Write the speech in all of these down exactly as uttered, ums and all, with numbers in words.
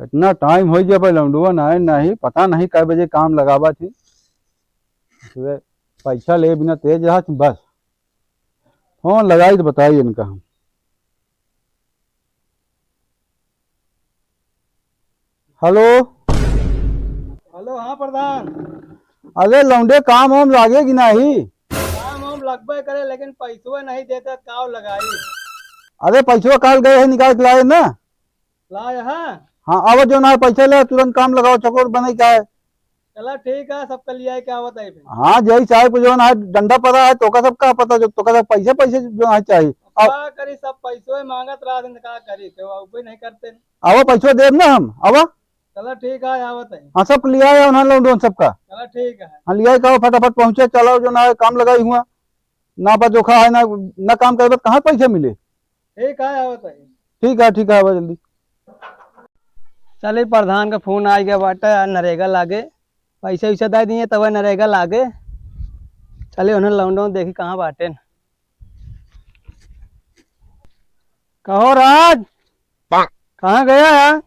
इतना टाइम होइ गया भाई, लौंडुआ ना आए, नहीं, पता नहीं कै बजे काम लगावा थी। सुबह पैसा ले बिना तेज रहा थी, बस। फोन लगाई तो बताई इनका हम। हेलो। हेलो, हाँ प्रधान। अरे लौंडे, काम वाम लागे कि नाही? काम वाम लगबे करे, लेकिन पैसवा नहीं देता, काव लगाई? अरे पैसवा काल गए है, निकाल के लाए ना? लाए है? हाँ, आवा जो ना है, पैसा ले, तुरंत काम लगावा, चकोर बने का है। चला ठीक है, सबका लिया के आवत है फिर। हाँ, जय साहब को जो ना है, डंडा पड़ा है, तोका सब का पता, जो तोका सब पैसे, पैसे जो ना है चाहिए। अब का करी, सब पैसवे मांगत रहा दिन, का करी, केहू अउबे नहीं करते। आवा, पैसवा देब ना हम, आवा। चला ठीक है, आवत है। हाँ, सब लिया है, उन्हें लौंडोन सबका। चला ठीक है। हाँ, लिया है, कहो फटाफट पहुँचे, चलाओ जो ना है, काम लगाई हुआ। ना पा जोखा है, ना, ना काम करबे तो कहाँ पैसा मिले? ठीक है, आवत है। ठीक है, ठीक है, आवा जल्दी। चले, प्रधान का फोन आ गया बाटे, यार, नरेगा लागे, पैसा वैसा दे दिए तब नरेगा लागे। चले, उन्हें लौंडोन देखी कहाँ बाटे। कहो राज, कहाँ गया यार?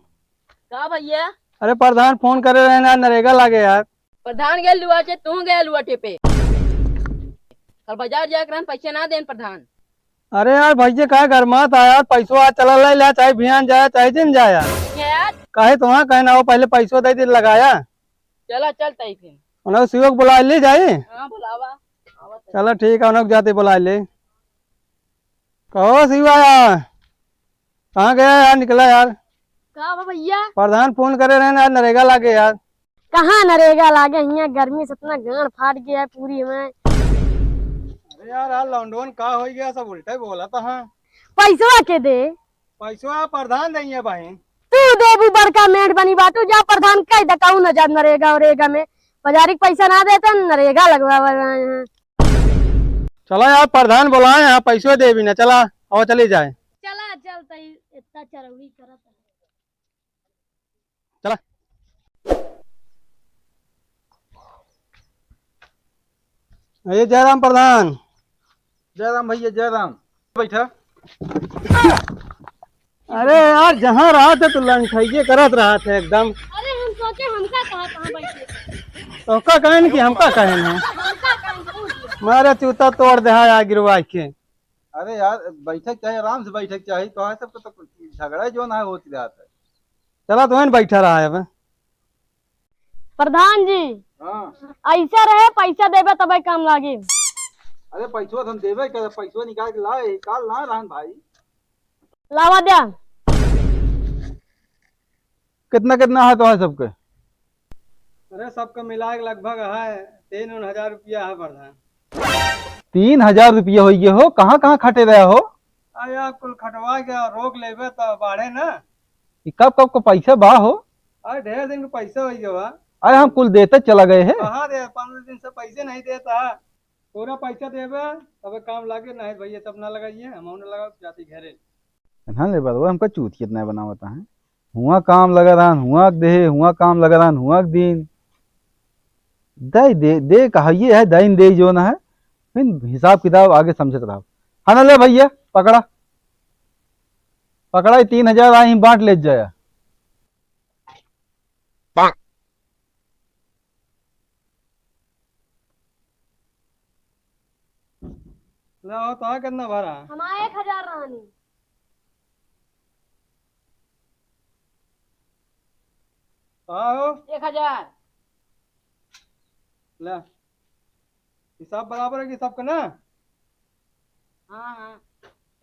का भैया? अरे प्रधान फोन करे रहे ना, नरेगा लागे यार। प्रधान गया लुआ चे, तू गया लुआ चे पे। कल बाजार जाके रहन, पैसे ना देन प्रधान। अरे यार भैया, का गरमात है यार, पैसो आज चला ले ला, चाहे बिहान जाए, चाहे दिन जाए यार। ये यार। काहे तो वहाँ कहना हो, पहले पैसो दे दे लगाया। चला, चल तई फिर। उन्हें शिवक बुला ले जाए। हाँ, बुलावा। आवत है। चला ठीक है, उन्हें जाते बुला ले। कहो शिवा यार, कहाँ गया यार, निकला यार। का बा भैया? प्रधान फोन करे रहे ना यार, नरेगा लागे यार। कहाँ नरेगा लागे, हियाँ गर्मी से इतना गांड फाट गया है पूरी में। अरे यार, यार लौंडोन का हो गया, सब उल्टे बोला था। हाँ, पैसवा के दे। पैसवा प्रधान देंगे बहिन। तू देबू बड़का मेंढ बनी बाटू, जा प्रधान कह दे कहूँ न जा नरेगा वरेगा में। बाजारी के पैसा ना देते, नरेगा लगवा रहे हैं। चला यार, प्रधान बोलाए हैं, पैसो देबी ना, चला, आओ चली जाए। चला, चल तई, इतना चरौड़ी करत है। चला। अरे जयराम प्रधान। जयराम भैया, जयराम। बैठा। अरे यार, जहाँ रहत है तो लंठाइए करत रहत है एकदम। अरे हम सोचे हमका कहा कहाँ बैठे। तो का कहेन कि हमका कहेन है? हमका कहेन, पूछ ले। मारे चूता तोड़ दे है यार गिरवा के। अरे यार, बैठक चाहे, आराम से बैठक चाहे, तो है सबको तो झगड़ा ही जो ना होत रहत है। चला तो है न बैठा रहा है अब। प्रधान जी, हाँ। ऐसा रहे, पैसा देबे तबे काम लागी। अरे पैसवा तो हम देबे करे, पैसवा निकाल के लाए, काल ना रहन भाई। लावा द्या। कितना, कितना है तो है सबके? अरे सबके मिला के लगभग है तीन उन हजार रुपया है प्रधान। तीन हजार रुपया होइ गए हो, कहाँ, कहाँ खटे रहे हो? अरे यार कुल खटवा के रोक लेबे तो बाढ़े ना। ई कब, कब को पैसा बा हो? अरे ढेर दिन के पैसा होइ गया बा। अरे हम कुल देते चला गए हैं। कहाँ दे, पंद्रह दिन से पैसे नहीं देता। पूरा पैसा देबे, तबे काम लागे, नहीं भैया सब ना लगाइए, हम ना लगाओ, जाती घरे। ना ले बरवा, हमका चूतिया इतना बनावता है। हुआ काम लगा रहन, हुआ के देहे, हुआ काम लगा रहन, हुआ के दिन। दे, दे, दे कहा, ये है, दइन दे जो ना है। फिर हिसाब किताब आगे समझत रहो। हाँ ना, ले भैया, पकड़ा। पकड़ा, ये तीन हजार आई, बांट ले जाया। ले आओ, तो कितना भरा? हमारा एक हजार रहनी। आओ। एक हजार। ले। हिसाब बराबर है कि सबका ना? हाँ, हाँ।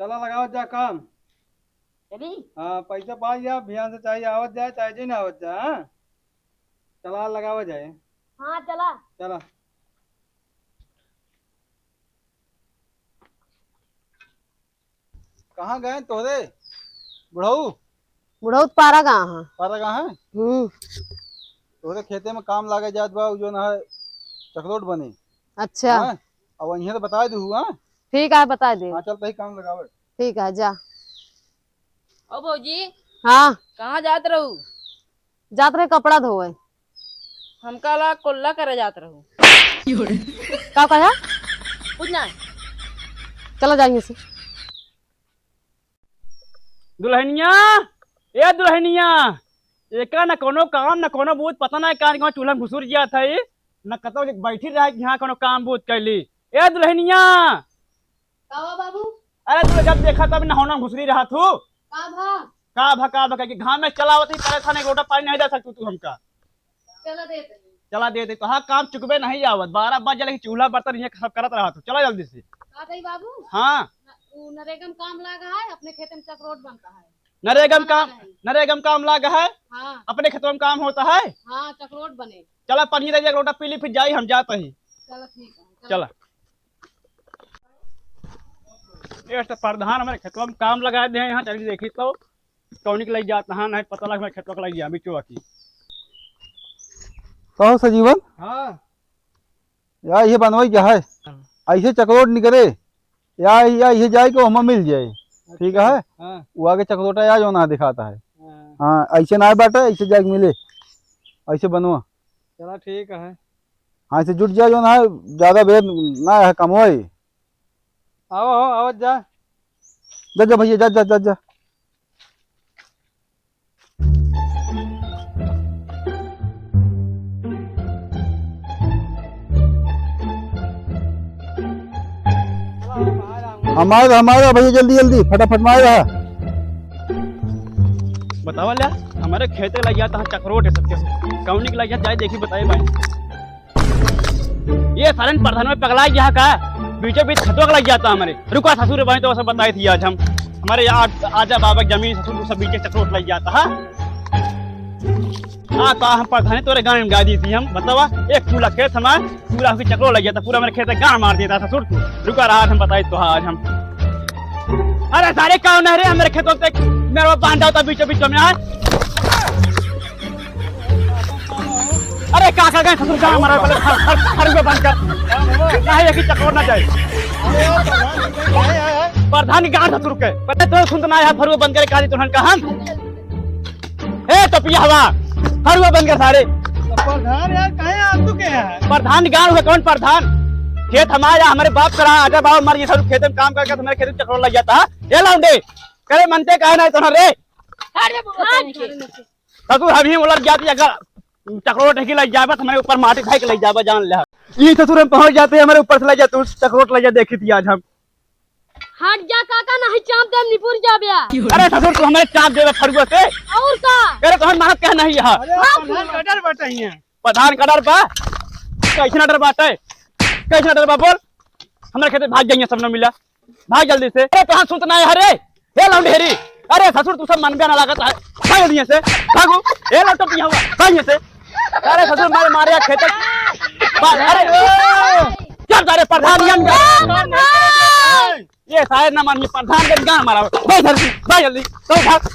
चला लगावत जा काम। चली? हाँ, पैसा पाई जा, बिहान से चाहे आवत जाए, चाहे जे ना आवत जाए, हाँ? चला लगावत जाए। हाँ, चला। चला। कहाँ गए तोहरे बुढ़ऊ? बुढ़ऊ तो पारा गया है। पारा गया है? हम्म। तोहरे खेते में काम लागे जात बा, उ जो ना है चकलोट बने। अच्छा। हाँ? अब वहीं तो बता दू, हाँ? ठीक है, बता दे। हाँ, चल तही काम लगावे। ठीक है, जा। ओ भौजी। हाँ। कहाँ जात रहू? जात रहे कपड़ा धोवे। हमका ला कुल्ला करे जात रहू। का कहा? कुछ ना। चला जाएंगे से। दुल्हनिया, ए दुल्हनिया, एका न कोनो काम, न कोनो बूत, पता नहीं कहाँ, कहाँ चूल्हा में घुसुर जात है, न कतौ बैठी रहे कि हाँ कोनो काम बूत कैली। ए दुल्हनिया! का बा बाबू? अरे तू जब देखा तब नहौना में घुसरी रहा तू। का भा? का भा, का भा, कह के घाम में चलावत ही परेशान है, एक लोटा पानी नहीं दे सकतू तू हमका। चला देत ही। चला देत ही, तो हाँ काम चुकबे नहीं आवत, बारह बज जाले कि चूल्हा बर्तन ये सब करत रहा तू, चला जल्दी से। का कही बाबू? हाँ। न-, उ नरेगा में काम लागा है, अपने खेते में चकरोट बनता है। नरेगा में काम, नरेगा में काम लागा है? हाँ। अपने खेतवा में काम होता है? हाँ, चकरोट बने। चला, पानी दे दे, एक लोटा पी ली, फिर जाई, हम जात ही। चला, ठीक है, चला। चला। ये तो प्रधान हमारे खेतवा में काम लगा दे हैं, यहाँ चली देखी तो कौनी के लग जाता है, नहीं पता लग हमारे खेतवा के लग गया, बिचवा की। कहो सजीवन? हाँ। या ये बनवाई क्या है? हाँ। ऐसे चकरोट निकले, या, या ये जाए कि वो हमें मिल जाए। अच्छा। ठीक है? हाँ। वो आगे चकरोटा या जो ना दिखाता है। हाँ। हाँ, ऐसे ना बाटे, ऐसे जाके मिले, ऐसे बनवा। चला ठीक है। हाँ, ऐसे जुट जा जो ना, ज्यादा बेर ना है, कम होई। आओ, आओ, आओ, जा। जा, जा भैया, जा, जा, जा, जा। हमारे, हमारे भैया, जल्दी, जल्दी, फटाफट मार रहा। बतावा ल्या, हमारे खेते लग जाता है चकरोट है सबके। कौनी के लग जाता है, देखी बताए भाई। ये सारन प्रधान में पगला गया का? बीचों बीच खेतवा के लग जाता हमारे। रुका ससुर भाई तो सब बताई थी आज हम। हमारे यार आजा बाबा जमीन ससुर को सब बीचे चकरोट लग जाता है। हाँ तो हम प्रधानी तोरे गाँव में गा दी थी हम। बतावा एक पूरा खेत हमार पूरा उसकी चकरोट लग जाता, पूरा मेरे खेत गाँव मार देता ससुर तू। रुका रहा हम बताई तो आज हम। अरे सारे कौन है रे हमारे खेतों से मेरे बांधा होता बीचों बीचों में आज। अरे का का गए ससुर गाँव मारा पहले फर, फर, फरुआ बंद कर। नहीं एक ही चकरोट ना जाए। प्रधान गाँव ससुर के। पहले तो सुनत ना है फरुआ बंद करे काली तुरंत का हम। ए टोपिया हवा। फरुआ बंद कर सारे। प्रधान यार काहे आलतू के है? प्रधान गाँव हुआ कौन प्रधान? खेत हमारा हमारे बाप करा आजा बाबा मर गए सब खेत में काम करके तुम्हारे खेत में चकरोट लग जाता है। ए लौंडे। करे मनते काहे ना तुहरे? अरे बाबा, हाँ जी। ससुर, हम ही उलट जाती अगर चकरोट है कि लग जाबा, तो हमारे ऊपर माटी फेंक लग जाबा, जान ले। ई ससुर हम पहुंच जाते हैं, हमारे ऊपर से लग जा, तू चकरोट लग जा, देखी थी आज हम। हट जा काका, नहीं चाप दे, निपुर जाबे। अरे ससुर, तू हमारे चाप देबे फरुआ से। और का? अरे तोहर मारत कहे नहीं है। अरे हाँ, प्रधान का डर बटइया। प्रधान का डर बा? कैसे ना डर बाटे? कैसे ना डर बा बोल? हमारे खेते भाग जाइए सब न मिला। भाग जल्दी से। अरे तोहार सुनत ना है रे। हे लौंडेरी। अरे ससुर तू सब मन बे ना लागत है। भाग जल्दी से। भागो। हे लौटो पिया हुआ। भाग यहाँ से। अरे ससुर मारे मारे खेते। बा-, अरे। चल तारे प्रधान यन। ये शायद ना मानिए प्रधान के गान मारा। भाग जल्दी। भाग जल्दी। तो भाग।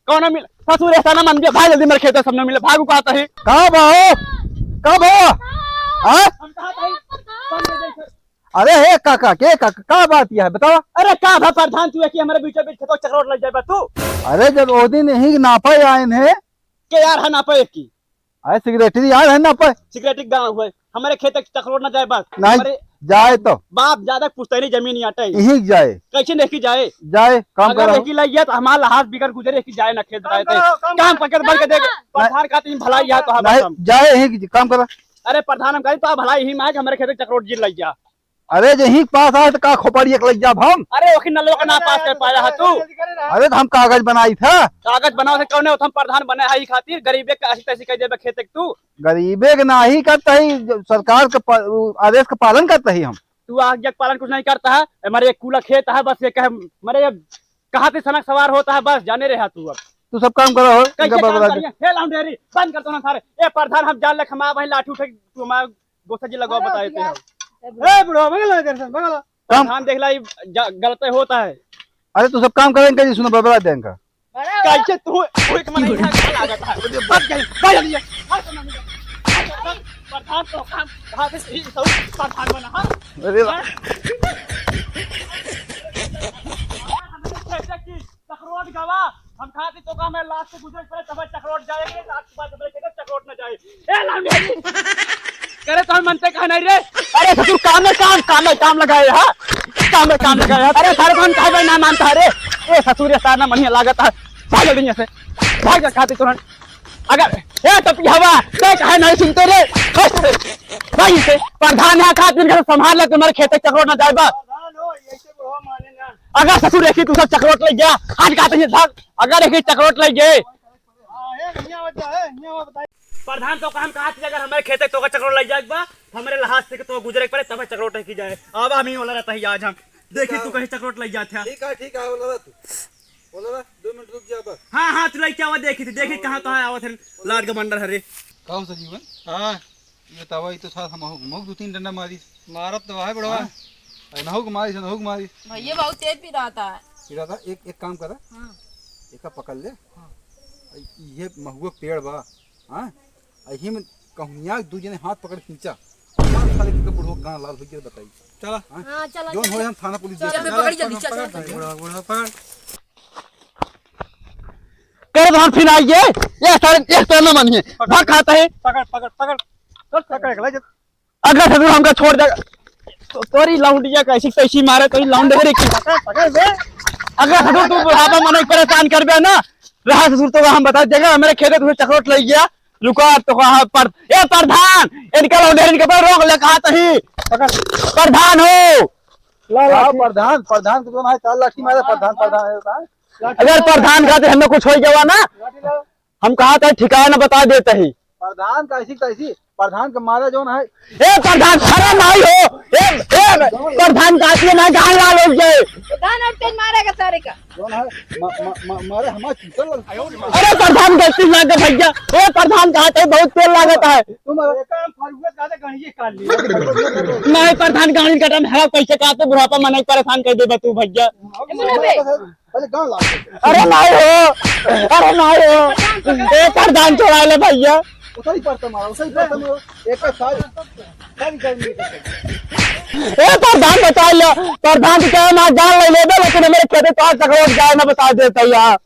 कौन मिल? ससुर ऐसा ना मान गया। भाग जल्दी मेरे खेते सब न मिले। भागो कहता है। का बा हो? का बा? हाँ? हम कहा था। अरे हे काका, के काका, का बात यह है, बतावा। अरे का भा प्रधान तू है कि हमारे बीचों बीच खेतों चकरोट लग जाए बा तू? अरे जब ओ दिन यही नापा आए हैं। के यार है नापा एक की? अरे सिगरेटरी यार है नापा। सिगरेटरी गाँव हुए, हमारे खेत तक चकरोट ना जाए बस। नहीं, हमारे जाए तो। बाप ज्यादा पुश्तैनी जमीन ही आटे। यही जाए। कैसे नहीं की जाए? जाए, काम अगर करो। नहीं की लग गया तो हमारा हाथ बिगड़ गुजरे कि जाए ना खेत काम बताए थे। करो, काम काम करो। पकड़ बढ़ के देख, काम करो। प्रधान का तीन भलाई यहाँ तो हाँ नहीं, बस हम। जाए यही की काम करो। अरे प्रधान हम कहीं तो भलाई ही मार के हमारे खेत तक चकरोट जिन लग गया। अरे, जे ही पास आए, तो का खोपड़ी एक लग जाब हम? अरे, ओखी नलवा का ना पास कर पाया है तू? अरे, तो हम कागज बनाई था। कागज बनावे से कौन है? हम प्रधान बने है ई खातिर, गरीबे के ऐसी तैसी कह देबे खेत के तू। गरीबे के नाही करता ही, सरकार के प-, उ, आदेश का पालन करता ही हम। तू आज्ञा का पालन कुछ नहीं करता है। हमारे एक कूला खेत है, बस ये कहे, हमारे ये कहाँ से सनक सवार होता है, बस जाने रहा तू अब। तू सब काम करो हो, कैसे इनका काम बर्बाद करिए? हे लौंडेरी, बंद कर दो ना सारे। ए प्रधान, हम जान ले खमा भाई लाठी उठे, तू हमारा गोसा जी लगवा बताए थे। ए बुढ़वा, बगल लगा दर्शन, बगल। काम प्रधान देख ला, ई जा-, गलते होता है। अरे तू सब काम करें, कहीं सुनो, बर्बाद देंगे। कैसे तू, तू एक मन इधर का लागत है? भाग गए, भाग जल्दी। प्रधान तो काम, कहाँ से सही, सही प्रधान बना, हाँ? अरे वाह। हमें कैसे की चकरोट गवा, हम खाती तो का हमें लास्ट से गुजरे पड़े, तब चकरोट जाएंगे, लास्ट के बाद हमें कहते चकरोट न जाए। ए लौंडे! करे तो हम मनते कहा नहीं रे। अरे ससुर, काम में काम, काम में काम लगाए, हाँ? काम में काम लगाए, हाँ? अरे सारे कौन कहा भाई ना मानता है रे? ए ससुर, ये सारा ना मनिया लागत है। भाग जल्दी यहाँ से। भाग जा खाती तुरंत। अगर, ए, टपिहवा, ते काहे नहीं सुनते रे? हट रे। भाई से, प्रधान यहाँ का दिन घर संभाल ले, तुम्हारे खेते चकरोट ना जाए बा। प्रधान हो, ऐसे बुढ़वा माने ना। अगर ससुर देखी तू सब चकरोट लइ गया, आज का दिन भाग, अगर एक चकरोट लइ गए। हाँ, ए, हियाँ आवत जा, ए, हियाँ आवत बताई। प्रधान तो काम कहा थी, अगर हमारे खेते तो का चकरोट लइ जाए बा, तो हमारे लहाज से तो गुजरे के पड़े, तब चकरोट की जाए। अब हम ही वाला रहता है आज हम। देखी तू कहीं चकरोट लइ जाते हैं। ठीक है, ठीक है, बोला तू। बोला, दो मिनट रुक जा बस। हाँ, हाँ, तू लइके आवा, देखी थी, देखी हाँ, कहाँ, बोला। कहाँ आवत है, लाड का बंडल हरे। का हो सजीवन? हाँ। ये बतावा, ये तो साथ हम हो, हम हो दो तीन डंडा मारी। मारत तो है बड़वा। हाँ? अरे नहु के मारी, नहु के मारी। भैया बहुत तेज पिराता है। पिराता, एक, एक काम करा। हाँ। एका पकड़ ले। हाँ। ये महुआ पेड़ बा। हाँ? अही में कहुनिया दू जने हाथ पकड़ खींचा। मार साले के बुढ़वा गान लाल हो गया, बताई। चला। हाँ? हाँ, चला, जौन चला। होए हम थाना पुलिस चला, देख चला, पकड़ जल्दी, पकड़, चला, पकड़, चला। बुढ़वा, बुढ़वा, पकड़। करे तो हम फिर आइए, ये सारे एक तो ना मानिए, भाग खाता है। पकड़, पकड़, पकड़, चल, पकड़, ले जा। अगर ससुर हमका छोड़ दे, तो तोरी लौंडिया कैसी तैसी मारे, तोरी लौंडे रे की। पकड़, पकड़ बे। अगर ससुर तू बुढ़ापा में नहीं परेशान करबे ना, रहा ससुर तो हम बता देगा, हमारे खेते तुम्हें चकरोट लइ गया, रुका तो कहा पर, ए प्रधान, इनका लौंडे इनके पर रोक ले कहा तही। पकड़। प्रधान हो। ला, ला, हाँ, प्रधान, प्रधान के जो ना है, चार लाठी मारे, प्रधान, प्रधान है, प्रधान। अगर प्रधान का तो हमें कुछ हो गया ना, लाठी ला। हम कहा था ठिकाना बता देते ही। प्रधान का ऐसी तैसी, प्रधान के मारे जौन है। ए प्रधान, अरे नहीं हो, ए, ए प्रधान का आदमी ना गान लाल हो जाए। प्रधान और तेज मारेगा सारे का। जौन है, म-, म-, म-, मारे हमारे चूतल लग-। अरे प्रधान गलती ना कर भैया, ए प्रधान का हाथ है बहुत तेल लागत है। तुम एक काम फरुआ ज्यादा गणिये काट लिया। नहीं प्रधान गाड़ी कटा में हरा कैसे का तो बुढ़ापा में नहीं परेशान कर देबा तू भैया। ए मुन्ना बे, पहले गाँव ला। अरे नाई हो, अरे नाई हो, ए प्रधान छोड़ा ले भैया। उसे ही पड़ता मारा, उसे ही पड़ता मारा। एक का सारी, सारी गर्मी। ए प्रधान बचा ले, प्रधान तो क्या ना जान ले लेबे, लेकिन हमारे खेते तो आज तक रोज गाय ना बता देता यार।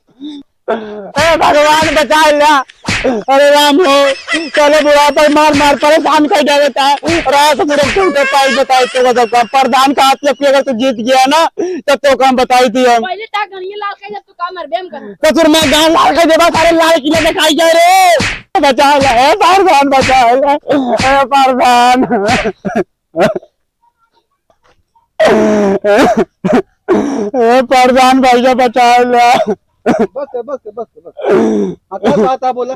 ए भगवान बचा ले। अरे राम हो, चलो बुढ़ा पर मार मार परेशान कर देता है। रात मेरे को तो पाई बताई तो सबका प्रधान का हाथ लग के अगर तू जीत गया ना, तब तो काम बताई थी हम। पहले ता गणिया लाल कह जब तू का मरबे हम कर। ससुर मैं गांव लाल के देबा, सारे लाल किला दिखाई जाए रे। बचा ले, ए प्रधान बचा ले, ए प्रधान। ए प्रधान भैया बचा ले। बस, बस, बस, बस। हाँ, का बात है, बोला?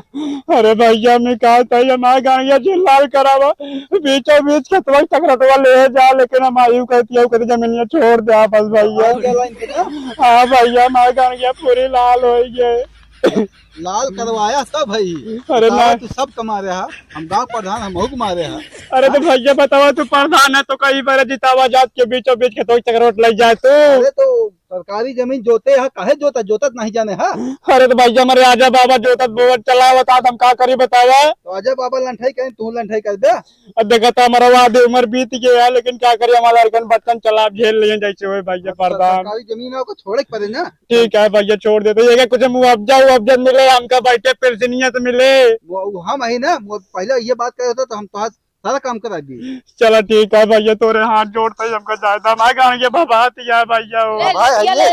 अरे भैया, मैं कहा था, ये हमारे गाड़िया जो लाल करावा, बीचों बीच खेतवा तक रटवा ले जा, लेकिन हम आयु कहती है, कहती जमीनिया छोड़ दे, बस भैया। आयु के लाइन पे ना? हाँ भैया, हमारे गाड़िया पूरी लाल हो गई। लाल करवाया सब है। अरे बतावा, ना। तू सब कमा रहा, हम गांव प्रधान, हम हूँ कमा रहा। अरे तो भैया बतावा, तू प्रधान है तो कई बार जितावा जात के बीचों बीच खेतों तक रोट लग जाए तू। अरे तो सरकारी जमीन जोते है, काहे जोता, जोतत नहीं जाने है। अरे तो भैया हमारे आजा बाबा जोतत बोवत चलावत आज हम का करी बतावा। तो आजा बाबा लंठाई करें, तू लंठाई कर दे। अब देखा था हमारा वादे उम्र बीत गया है, लेकिन क्या करी हमारा लड़कन बच्चन चला झेल लिए जैसे हुए भैया अच्छा, प्रधान। सरकारी जमीन है, ओको छोड़े के पड़े ना। ठीक है भैया, छोड़ देते। ये क्या कुछ मुआवजा उआवजा मिले, हमका बैठे पेंशनिया तो मिले। वो, वो हम है ना, वो पहले ये बात करे होता तो हम तो आज सारा काम करा दिए। चला ठीक है भैया, तोरे हाथ जोड़ते ही हमका जायदा ना गाँव ये भबात या भैया हो। ले, भाई, ले, आइए। ले।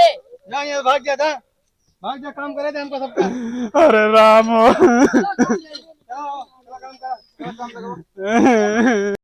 ना, ये भाग गया था। भाग जा, काम करे दे हमको सबका। अरे राम हो। जाओ, चला काम करा, चला काम करो।